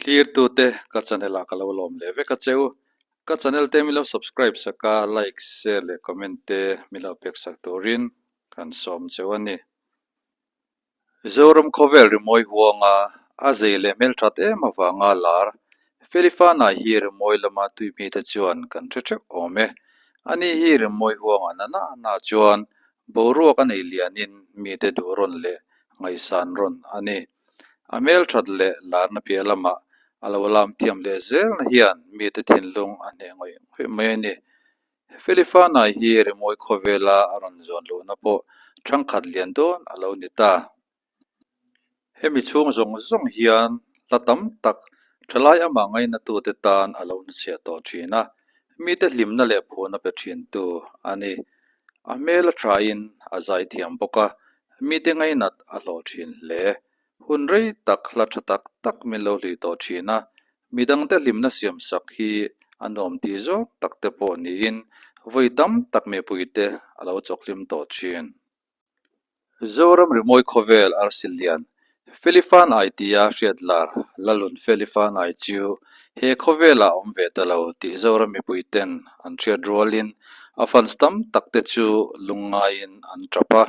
Thlirtute ka channel ah ka lo lawm leh vek a cheu. Ka channel te min lo subscribe sak a, like, share leh comment te min lo pek sak turin kan sawm cheu a ni. Zoram khawvel rimawi huanga a zei leh hmelthat em avanga lar Felifana hi rimawi lama tuihmite chuan kan hre theuh awm e. Ani hi rimawi huanga na na na chuan boruak a nei lianin mite duh rawn leh ngaihsan rawn a ni. A hmelthat leh larna piah lamah a lo lam thiam leh zelna hian mite thinlung a hneh ngawih ngawih mai a ni. Felifana hi rimawi khawvela a rawn zawn luhna pawh thangkhat lian dawn a lo ni ta. Hemi chhung zawng zawng hian hla tam tak thalai amah ngainatute tan a lo hnuchhiah tawh thin a, mite hlimna leh phurna pe thintu a ni. A hmel a thain a zai thiam bawk a, mite ngainat a hlawh thin hle. Hun rei tak hla tha tak tak min lo hlui tawh thin a, midangte hlimna siam sak hi a nuam tih zawk tak te pawh niin vawi tam tak mipuite a lo chawkhlim tawh thin. Zoram rimawi khawvel arsi lian Felifan ai tia hriat lar Lalun Felifan ai chu he khawvelah a awm ve ta lo tih Zoram mipuiten an hriat rualin a fans tam tak te chu lungngaiin an tap a,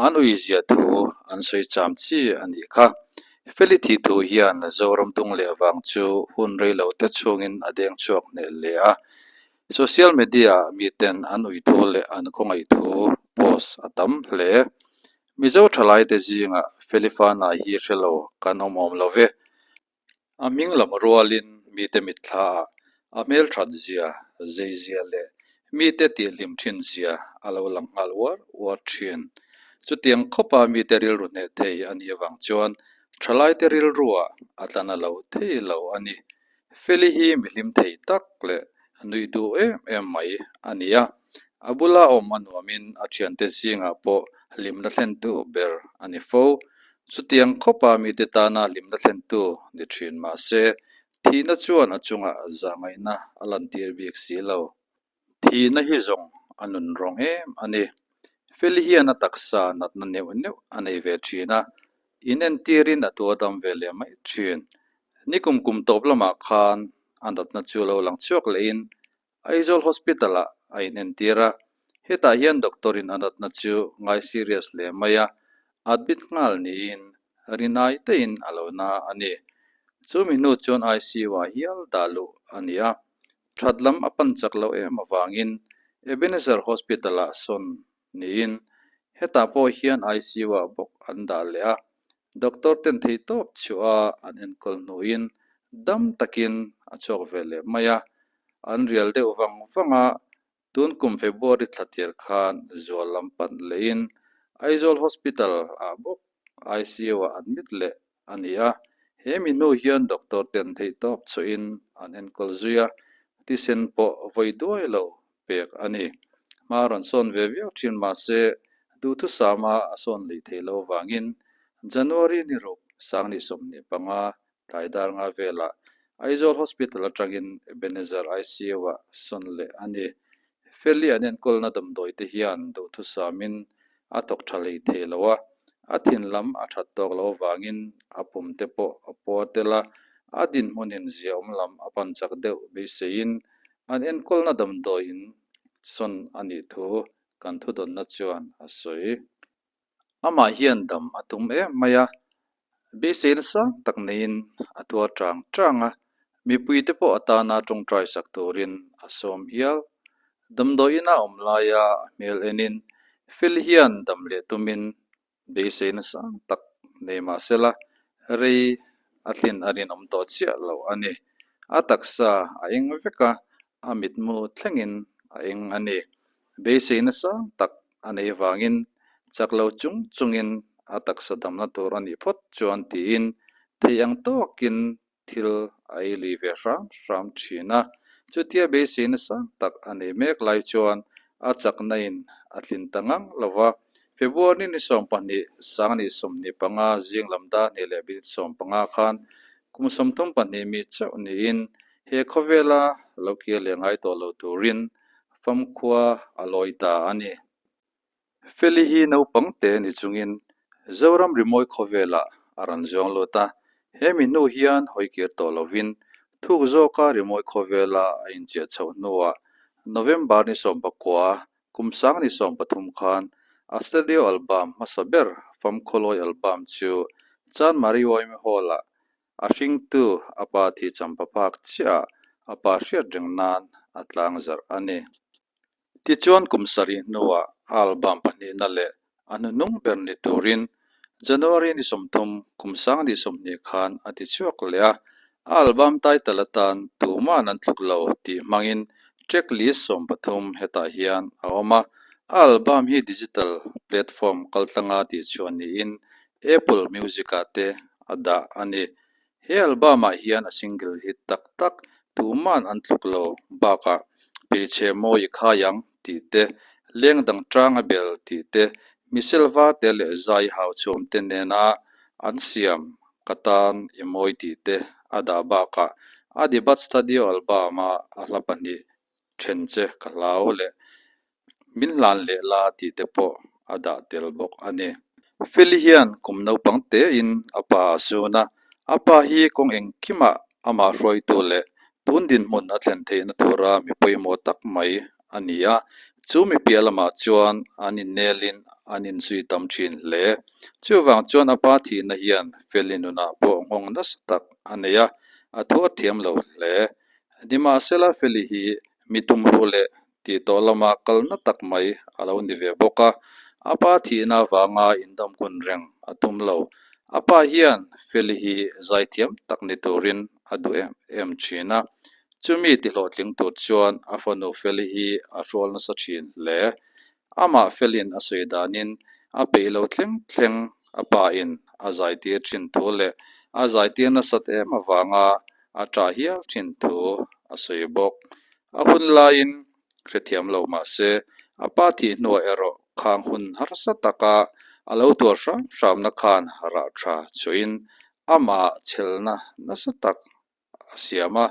an uizia thu an sawi cham chi a nih kha. Feli thih thu hian Zoram dung leh vang chu hun rei lo te chhungin a deng chhuak hneh hle a. Social media ah miten an ui thu leh an khawngaih thu post a tam hle. Mizo thalaite zingah Felifana hi hre lo kan awm awm lo ve. A hming lam rualin mite mitthla ah a hmelthat zia, zei zia leh mite tihhlim thin zia a lo lang nghal uar uar thin. Chutiang khawpa mite rilru hneh thei a nih avang chuan thalaite rilruah a tla na lo thei lo a ni. Feli hi mi hlim thei tak leh nuih duh em em mai a ni a, a bula awm a nuamin a thiante zingah pawh hlimna thlentu ber a ni fo. Chutiang khawpa mite tana hlimna thlentu ni thin mah se, thihna chuan a chungah zahngaihna a lantir bik si lo. Thihna hi zawng a nun rawng em a ni. Feli hian a taksa natna neuh neuh a nei ve thin a, in entirin a tuar dam ve leh mai thin. Nikum kum tawp lamah khan a natna chu lo lang chhuak lehin Aizawl Hospital ah a in entir a, hetah hian doctor in a natna chu ngai serious leh mai a, admit nghal niin rinai tein a lo na a ni. Chumi hnu chuan ICU ah hial dah luh a ni a, That lam a pan chak loh em avangin Ebenezer Hospital-ah sawn niin hetah pawh hian ICU-ah bawk an dah leh a, doctor ten theihtawp chhuah a an enkawl hnuin dam takin a chhuak ve leh mai a, an rial deuh vang vang a, tun kum February thla tir khan zual lam pan lehin Aizawl Hospital-ah bawk ICU-ah admit leh a ni a, he mi hnu hian doctor ten theihtawp chhuahin an enkawl zui a, thisen pawh vawi duai lo pek a ni. Hma rawn sawn ve viau thin mahse duhthusama a sawn lei thei lo vangin January ni ruk Sangni 25 tlai dar nga velah Aizawl Hospital atangin Ebenezer ICU-ah sawn leh a ni. Feli an enkawlna damdawi te hian duhthusamin a thawk tha hlei thei lo a, a thin lam a that tawk lo avangin a pum te pawh a puar tel a, a dinhmunin ziaawm lam a pan chak deuh beiseiin an enkawlna damdawi in sawn a nih thu kan thudawnna chuan a sawi. Amah hian dam a tum em mai a, beiseina sang tak neiin a tuar chang chang a, mipuite pawh a tana tawngtai sak turin a sawm hial. Damdawiin a awm laia a hmel enin Phil hian dam leh tumin beiseina sang tak nei mah sela rei a tlin a rinawm tawh chiah lo a ni. A taksa a eng vek a, a mitmu thlengin a eng a ni. Beiseina sang tak a nei vangin chak lo chung chungin a taksa damna tur a nih phawt chuan tiin thei ang tawkin thil a ei lui ve hram hram thin a. Chutia beiseina sang tak a nei mek lai chuan a chakna in a tlin ta ngang lo va. February ni 12, Sangni 25 zing lam dar hnih leh minute 15 khan kum 32 mi chauh niin he khawvela lo kir leh ngai tawh lo turin famkhua a lawi ta a ni. Feli hi naupang te ni chungin Zoram rimawi khawvelah a rawn zuang lut a. He mi hnu hian hawikir tawh lovin thuk zawka rimawi khawvela a inchiah chhoh hnuah November ni 19, kum 2013 khan a studio album hmasa ber Famkhawlawi album chu Chanmari Yma Hall-ah a hringtu a pa thih champa phak chiahah a pa hriat reng nan a tlangzarh a ni. Tichuan kum sarih hnuah a album pahnihna leh a hnuhnung ber ni turin January ni 30 kum 2020 khan a ti chhuak leh a, a album title atan Tuman an tluk lo tih hmangin track list 13 hetah hian a awm a, a album hi digital platform kaltlanga tihchhuah niin Apple Music-ah te a dah a ni. He album-ah hian a single hit tak tak tuman an tluk lo bakah Hmeichhe mawi i khai ang tih te, leng dang tang a bel tih te, Michelle Varte leh Zai Hau chhum te nena an siam ka tan i mawi tih te a dah bakah a debut studio album-a a hla pahnih then che ka hlau leh Min hlan leh la tih te pawh a dah tel bawk a ni. Feli hian kum naupang tein a pa a sun a, a pa hi kawng engkimah amah hruaitu leh tun dinhmun a thlen theihna tura mi pawimawh tak mai a ni a, chu mi piah lamah chuan an innelin an inzui tam thin hle. Chuvang chuan a pa thihna hian Feli nunah pawh nghawng nasa tak a nei a, a thu a thiam lo hle. Nimahsela Feli hi mi tumruh leh Tih tawh lama kalna tak mai a lo ni ve bawk a, a pa thihna avanga indamkun reng a tum lo. A pa hian Feli hi zaithiam tak ni turin a duh em em thin a, chumi tihlawhtling tur chuan a fanu Feli hi a hrual nasa thin hle. Amah Felin a sawi danin a peih lo thleng thleng a pa in a zaitir thin thu leh a zaitir nasat em avanga a ṭah hial thin thu a sawi bawk. A hun laiin hrethiam lo mah se, a pa thih hnuah erawh khang hun harsa taka a lo tuar hram hramna khan rah tha chhuahin amah chhelna nasa tak a siam a.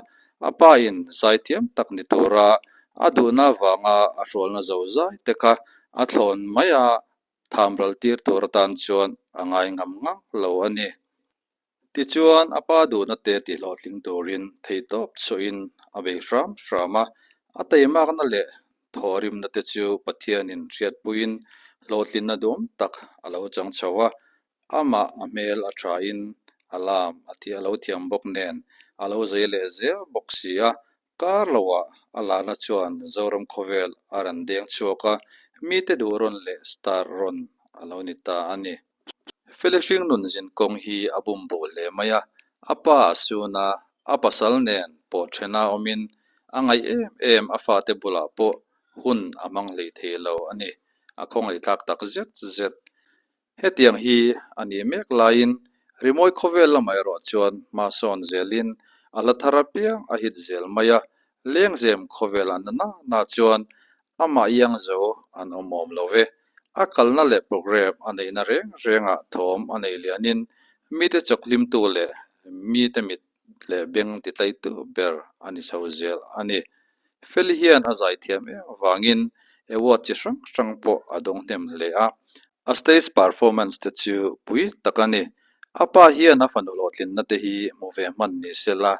A pa in zaithiam tak ni tura a duhna avanga a hrualna zo zai te kha a thlawn mai a, thamral tir tur atan chuan a ngai ngam ngang lo a ni. Tichuan, a pa duhna te tihhlawhtling turin theihtawp chhuahin a bei hram hram a, a teimakna leh thawhrimna te chu Pathianin hriatpuiin hlawhtlinna duam tak a lo chang chho a, amah a hmel a thain a lam a a lo thiam bawk nen a lo zei leh zel bawk si a, kar loah a larna chuan Zoram khawvel a rawn deng chhuak a, mite duh rawn leh star rawn a lo ni ta a ni. Feli hring nun zin kawng hi a bum bo hle mai a, a pa a sun a, a pasal nen pawh thena awmin a ngaih em em a fate bulah pawh hun a hmang hlei thei lo a ni, a khawngaihthlak tak zet zet. Hetiang hi a nih mek laiin rimawi khawvel lamah erawh chuan hma sawn zelin a hla thar apiang a hit zel mai a, lengzem khawvel a na na na chuan amah iang zo an awm awm lo ve. A kalna leh programme a neihna reng rengah thawm a nei lianin mite chawkhlimtu leh mite mit leh beng titlaitu ber a ni chho zel a ni. Feli hian a zaithiam em avangin award chi hrang hrang pawh a dawng hnem hle a. A stage performance te chu pui tak a ni. A pa hian a fanu hlawhtlinna te hi hmu ve hman ni se la,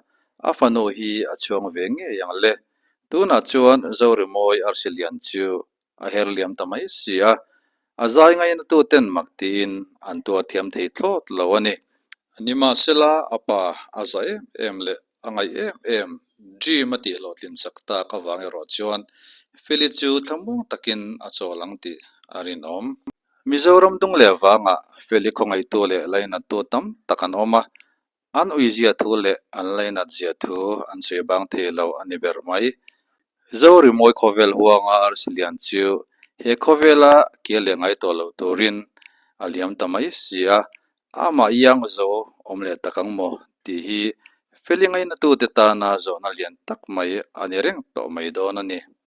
a fanu hi a chhuang ve ngei ang le. Tunah chuan Zorimawi arsi lian chu a her liam ta mai si a, a zai ngainatu ten mak tiin an tuar thiam thei thlawt lo a ni. Nimahsela, a pa a za em em leh a ngaih em em dream a tih hlawhtlin chak tak avang erawh chuan Feli chu thlamuang takin a chawl ang tih a rinawm. Mizoram dung leh vangah Feli khawngaihtu leh lainattu tam tak an awm a, An uizia thu leh an lainat zia thu an sawi bang thei lo a ni ber mai. Zorimawi khawvel huanga arsi lian chu he khawvela kir leh ngai tawh loh turin a liam ta mai si a, amah iang zo awm leh tak ang maw tih hi Feli ngainatute tana zawhna lian tak mai a ni reng tawh mai dawn a ni.